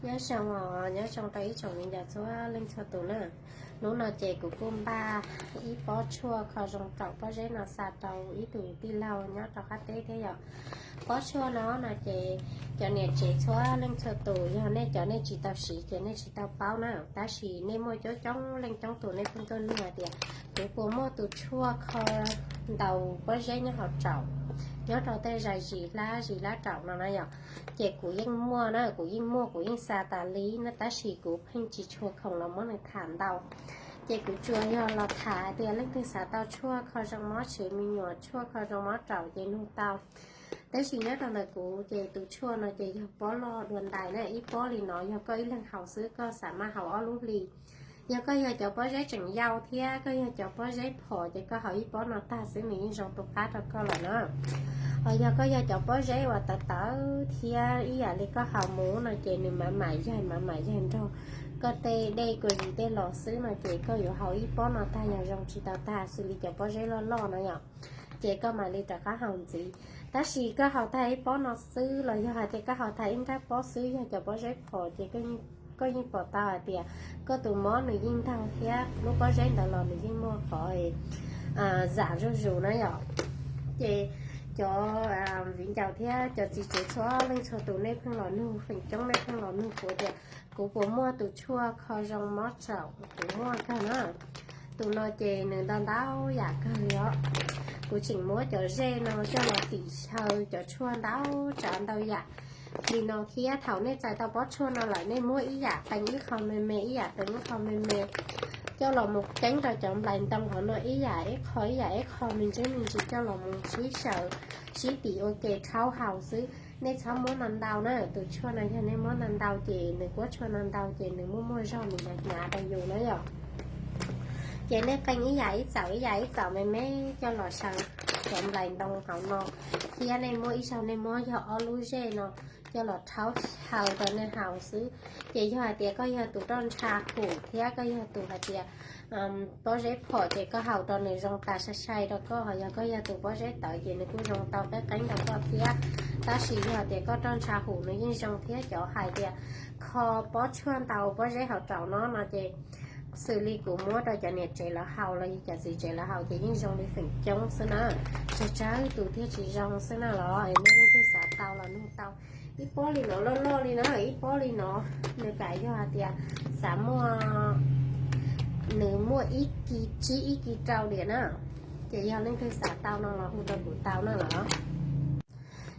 Nyob zoo os, nyob zoo rau ib tsoom viv ncaus txhua leej txhua tus na. Hnub no ces kuv kuj npaj ib pob tshuaj kho zoo raum pob zeb no xa rau ib tug tij laug nyob rau qab teb thiab yom. Pob tshuaj no no ces cov niam tsev txhua leej txhua tus yog nej cov nej tsis tau siv ces nej tsis tau paub na, tab sis nej muaj coob coob leej coob tus nej pheej tuaj nug hais tias kuv puas muaj tus tshuaj kho ntaus pob zeb nyob hauv raum, nyob rau tej zais zis hlab zis hlab raum no na yom. Ces kuv yeej muaj na, kuv yeej muaj, kuv yeej xa tas li na, tab sis kuv pheej tsis tshua khoom los muab nws tham ntau. Ces kuv tsuas yog los tham hais tias leej twg xav tau tshuaj kho zoo mob tswv me nyuam, tshuaj kho zoo mob raum ces nug tau. Tab sis nyob rau ntawm kuv ces tus tshuaj no ces yog pob loj dua ntais na, ib pob li no yog koj ib leeg haus xwb koj xav maj haus ob lub hli. Yog koj yog cov pob zeb tseem yau thiab koj yog cov pob zeb phom ces koj haus ib pob no tag xwb nws yeej zoo tu qab rau koj lawm na. Ho yog koj yog cov pob zeb uas tawv tawv thiab ib yam li koj haus mus no ces nws mam mam yaig mam mam yaig nrog koj tej dej kua yis tej los xwb no ces koj yuav haus ib pob no tag yog zoo tsis tau tag xws li cov pob zeb loj loj no yom. Ces koj mam li rov qab haus ntxiv. Tab sis koj haus tag ib pob no xwb los yog hais tias koj haus tag ib nrab pob xwb yog cov pob zeb phom ces koj yeej pom tau hais tias koj tus mob nws yeej ntaug thiab lub pob zeb ntawd los nws yeej muaj qhov zam zuj zus na yom. Ces cov viv ncaus thiab cov txiv tsev txhua leej txhua tus nej pheej los nug, feem coob nej pheej los nug kuv tias kuv puas muaj tus tshuaj kho zoo mob raum, kuv muaj kawg na. Tus no ces nws ntau ntau yam kawg li os. Kuv tseem muab cov zej no coj los tim xyaw cov tshuaj ntau tsav ntau yam li no thiab. Thaum nej txais tau pob tshuaj no lawm nej muab ib yam teem ib qho me me, ib yam teem ib qho me me coj los mus ceeb rau cov nplais ntoo hauv no ib yam ib qho ib yam ib qho me ntsis me ntsis coj los mus sib xyaw sib tim ua ke rhaub haus xwb. Nej txhob muab ntau ntau na, tus tshuaj no yog nej muab ntau ntau ces nws kuab tshuaj ntau ntau ces nws muaj muaj zog nws hnyav hnyav rau yus na yom. Ces nej qee ib yam ib txaum ib yam ib txaum me me coj los xyaw cov nplais ntoo hauv no thiab nej muab ib zaug nej muab yog ob lub zej no coj los rhaub xyaw rau nej haus xwb. Ces yog hais tias koj yog tus roj ntsha hum thiab koj yog tus hais tias pob zeb phom ces koj haus rau nws zoo tas sai sai rau koj, ho yog koj yog tus pob zeb tawv ces nws kuj zoo tau qeeb qeeb rau koj thiab. Tab sis yog tias koj roj ntsha hum nws yeej zoo thiab, cov hais tias kho pob tshuaj ntaus pob zeb hauv raum no no ces xws li kuv muab rau cov niam tsev lawv haus los yog cov txiv tsev lawv haus ces yeej zoo li feem coob xwb na, tsawg tsawg tus thiaj tsis zoo xwb na los nej leej twg xav tau los nug tau. Ib pob li no loj loj li na, ib pob li no nws kam yog hais tias xav muaj, nws muaj ib kis tsib ib kis rau diam na. Ces yog leej twg xav tau no los hu rau kuv tau na los.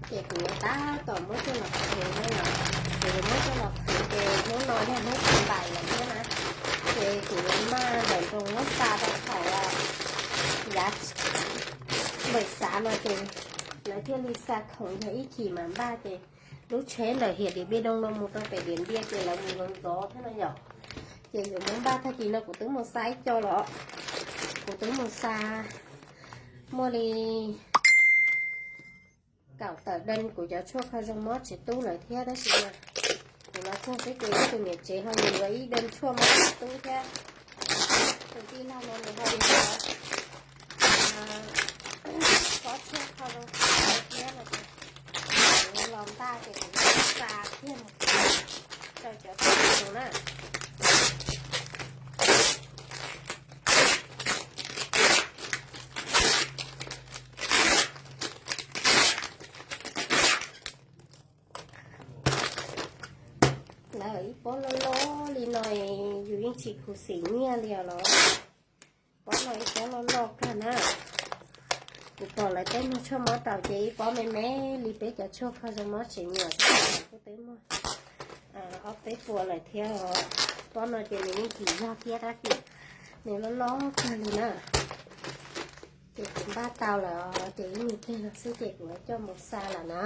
Ces kuv yuav tab tom muab coj los qhwv na los, kuv yuav muab coj los qhwv ces hnub no yog hnub thib pais lawm thiab na. Ces kuv yuav maj nrawm nroos muab xa rau thaum yav npawm xav no ces lawv thiaj li xa khoom yog ib chim mas npaj ces lub tsheb ntawm hiam Điện Biên Đông no mus rau pem Điện Biên ces lawv mus ntxov ntxov thiab no yom. Ces yuav muab npaj tag kis no kuv twb mus xa ib co los, kuv twb mus xa muaj li kaum tawm dees kuv cov tshuaj kho zoo mob tsev tub lawm thiab tab sis kuv los txog xwb ces ib tug niam tsev ho yuav ib dees tshuaj mob tsev tub thiab. Tus tij laug no nws ho yuav pob tshuaj kho zoo tsev tub thiab no ces kuv los npaj ces kuv xa kiag mus rau cov tij laug na. Lawv ib pob loj loj li no yus yeej tsis khuv xim nyiaj li os los. Pob no ib pob loj loj kawg na. Kuv pom lawv teb muag tshuaj mob raum ces ib pob me me li peb cov tshuaj kho zoo mob tsev nyuam kuj teb muag ob peb puas lawm thiab os. Pob no ces nws yeej tsis yog thiab tab sis nws loj loj kawg li na. Ces kuv npaj tau lawm ces ib me kiag no xwb ces kuv yuav coj mus xa lawm na.